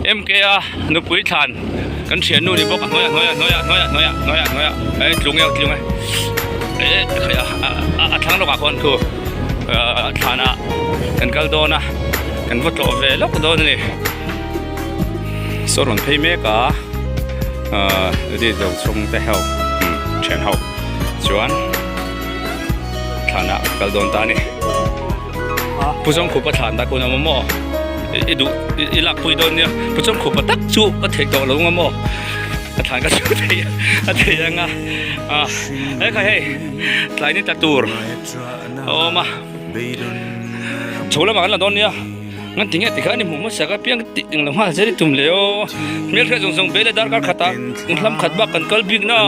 MK a nupui thlan kan thiannu ni bawk a hnuaiah hnuaiah hnuaiah hnuaiah hnuaiah hnuaiah hnuaiah eh tlung e tlung e eh a thlang lawkah khuan khu thlanah kan kal dawn a kan va tlawh ve lawk dawn a ni saw rawn phei mek a ahh zo chhung te ho thian ho chuan thlanah kal dawn ta a ni pu zawngkhupa thlan dah kun a awm maw i duh i lak pui dawn nia pu zawngkhupa tak chu ka theih tawh lo ang maw ka thlan ka chu thei a thei ang a ah he kha hei tlai ni tla tur a awm a chho lamah kan la dawn nia. Ngan tinge tikha ani hmuh hmasa ka piang tih eng lo nghal zel i tum le aw. Hmelhriat zawng zawng bel e darkar khatah hlam khat bak kan kal bik na.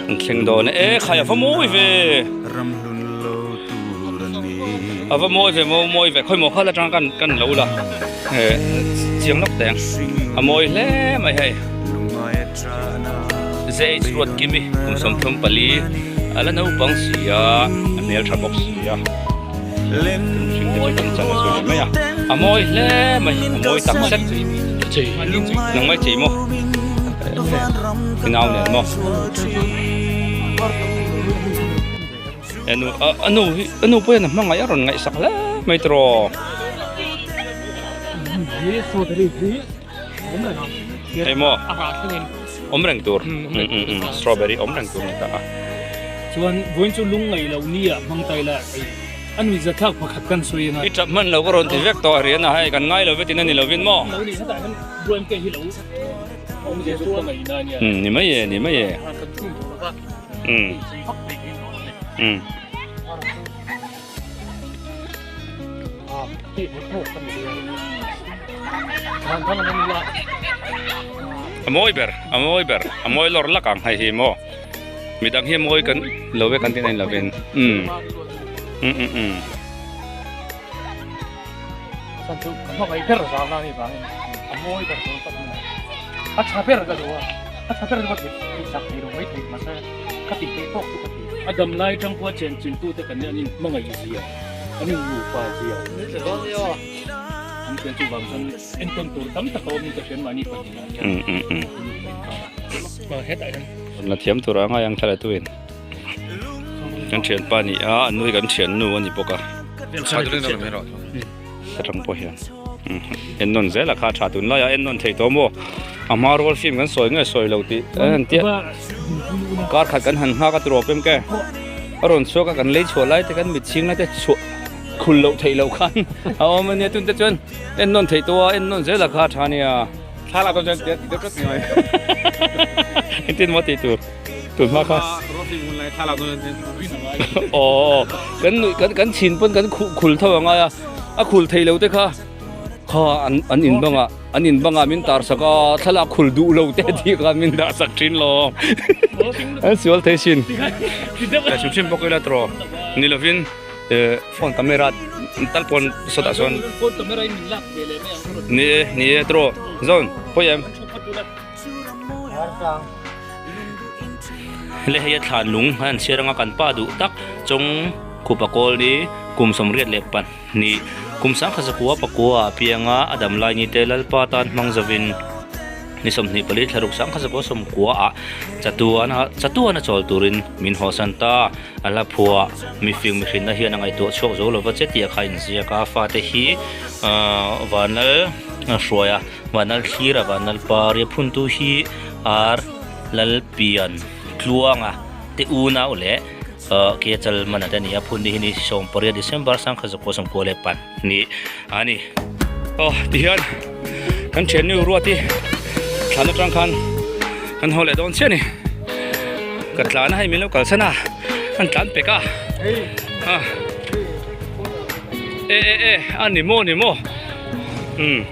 An thleng dawn e e khai a va mawi ve. A va mawi ve maw mawi ve khawi maw kha la tang kan kan lo la e chiang lawk teng a mawi hle mai hei. ZH Ruatkimi kum 34 a la naupang si a a hmeltha bawk si a. Mihring te chu kan chan a sawi leh mai a a mawi hle mai a mawi tak zet nang mai chei maw i nau nen maw enu a nu hi a nu pawh hian a hmangaih a rawn ngaihsak hle mai tiraw. Hei maw awm reng tur strawberry awm reng tur ni ta a. Chuan vawiin chu lung ngaih loh ni ah hmang ta ila hei a nui zathlak pakhat kan sawi anga. I tap hman lo ka rawn ti vek tawh a rian a hei kan ngai lo vetin a ni lovin maw. Lo ni hetah hian buain ke hi lo awm ve chu ka ngaih na ania. Ni mai e ni mai e. Kan chhung tawh lova. Sei vak thei hi tawh lo ni. A mawi ber a mawi ber a mawi lawr lak ang hei hi maw midang hi a mawi kan lo ve kan tin a in lovin umm um um um. A dam lai atang pawha chen chiltute kan nih an in hmangaih zia, an in nupa zia an pian chuvang chuan entawn tur tam tak a awmin ka hriat mahni pahnihah hian hetah hian La thiam tur a ngai ang thla tu in kan thianpa ni a an nui kan thiannu a ni bawk a atang pawh hian en nawn zel a kha tha tun lai a en nawn thei tawh maw a hma rual film kan sawi nge sawi lo tih a han tia kar khat kan han nghak a tiraw pem ke a rawn chhuak a kan lei chhuah lai te kan mit chhing lai te chhuah khul loh theih loh khan a awm a nia tun te chuan en nawn thei tawh a en nawn zel a kha tha nia thlalak chuan tia ti deuh tlat ni mai engtin maw tih tur tun hma kha aw kan nuih kan kan chhin pawn kan khuh khul tho angai a a khul thei lo te kha kha an an in bangah an in bangah min tar sak a thlalak khul duh lo te tih khan min dah sak thin lo an sual thei sin hrim hrim bawk ila tawh ni lovin phone camera tal pawn sawtah sawn ni e ni e tawh zawn pawi em. Le hei a thlan lung a an chhiar anga kan pa duh tak chawng khupa kawl ni kum 32 kum 1900 pakua ah pianga a dam lai ni te Lalpa tan hmang zovin ni 24 thlaruk 1990 ah chatuan a chatuan a chawl turin min hawsan ta a hla phuah mifing mihrinna hian a ngaihtuah chhuak zo lova che tih a kha inziak a fate hi ahh vanlal hruaia. Vanal thlir a Vanal par i a phuntu hi ar Lalpian Tluanga te unau leh ke chal man te a ni a phun ni hi ni 18 December 1992 a ni. Aw tihian kan thiannu Ruati thlan atang khan kan haw leh dawn chiah a ni ka tlan a hei min lo kalsan a an tlan pek a e e e a ni maw ni maw umm.